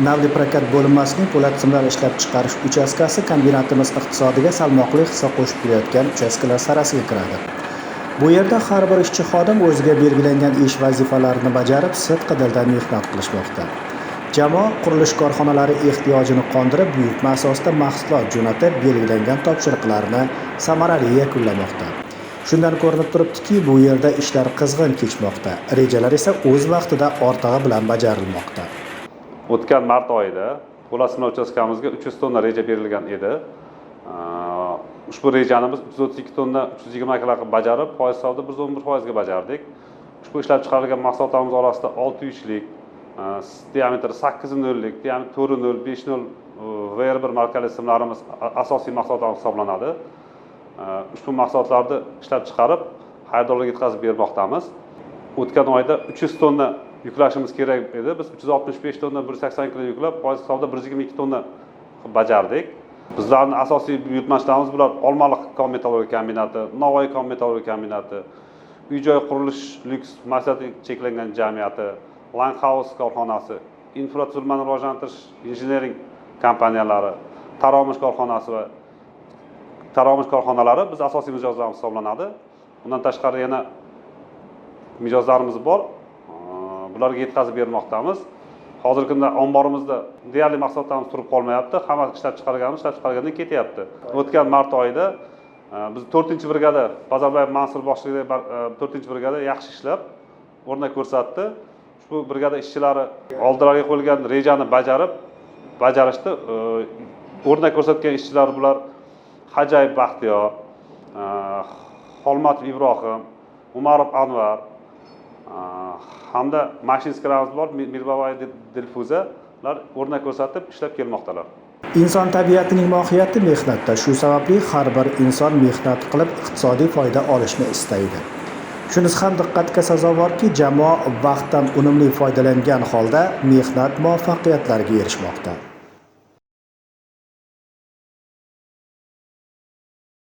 Navli prokat bo'linmasining po'lat simlar ishlab chiqarish uchastkasi kombinatimiz iqtisodiga salmoqli hissa qo'shib kelayotgan uchastkalar sarasiga kiradi. Bu yerda har bir ishchi xodim o'ziga belgilangan ish vazifalarini bajarib, sidqi dildan mehnat qilishmoqda. Jamoa qurilish korxonalari ehtiyojini qondirib, buyurtma asosida mahsulot jo'natib, belgilangan topshiriqlarni samarali yakunlamoqda. Shundan ko'rinib turibdiki, bu yerda ishlar qizg'in kechmoqda. Rejalar esa o'z vaqtida ortig'i bilan bajarilmoqda. O'tgan mart oyida po'lat simlar uchastkamizga 300 tonna reja berilgan edi. Ushbu rejani biz 332 tonna 320 kg qilib bajarib, foiz hisobida 111% ga bajardik. Ushbu ishlab chiqarilgan mahsulotlarimiz orasida 6.3lik, diametri 8.0lik, diametri 4.0, 5.0 VR1 markali simlarimiz asosiy mahsulotlarimiz hisoblanadi. Ushbu mahsulotlarni ishlab chiqarib, xaridorlarga yetkazib bermoqdamiz. O'tgan oyda 300 tonna yuklashimiz kerak edi. Biz 365 tonna 180 kilo yuklab, foiz hisobida 122 tonna qilib bajardik. Bizlarning asosiy buyurtmachilarimiz bular Olmaliq kon metallurgiya kombinati, Navoiy kon metallurgiya kombinati, uy-joy qurilish lyuks mas'uliyati cheklangan jamiyati, Langhouse korxonasi, infratuzilmani rivojlantirish injiniring kompaniyalari, Taromish korxonasi va Taromish korxonalari biz asosiy mijozlarimiz hisoblanadi. Undan tashqari yana mijozlarimiz bor. Bularga yetkazib bermoqdamiz. Hozirgi kunda omborimizda deyarli mahsulotlarimiz turib qolmayapti. Hamma ishlab chiqarganimiz ishlab chiqargandan ketyapti. O'tgan mart oyida biz 4-brigada Bazarbayev Mansur boshchiligidagi 4-brigada yaxshi ishlab o'rnak ko'rsatdi. Ushbu brigada ishchilari oldilariga qo'yilgan rejani bajarishdi. O'rnak ko'rsatgan ishchilar bular Hajayev Baxtiyor, Xolmatov Ibrohim, Umarov Anvar, hamda mashinistlarimiz bor, Mirbabayev Dilfuzalar o'rnak ko'rsatib ishlab kelmoqdalar. Inson tabiatining mohiyati mehnatda. Shu sababli har bir inson mehnat qilib iqtisodiy foyda olishni istaydi. Shunisi ham diqqatga sazovorki, jamoa vaqtdan unumli foydalangan holda mehnat muvaffaqiyatlariga erishmoqda.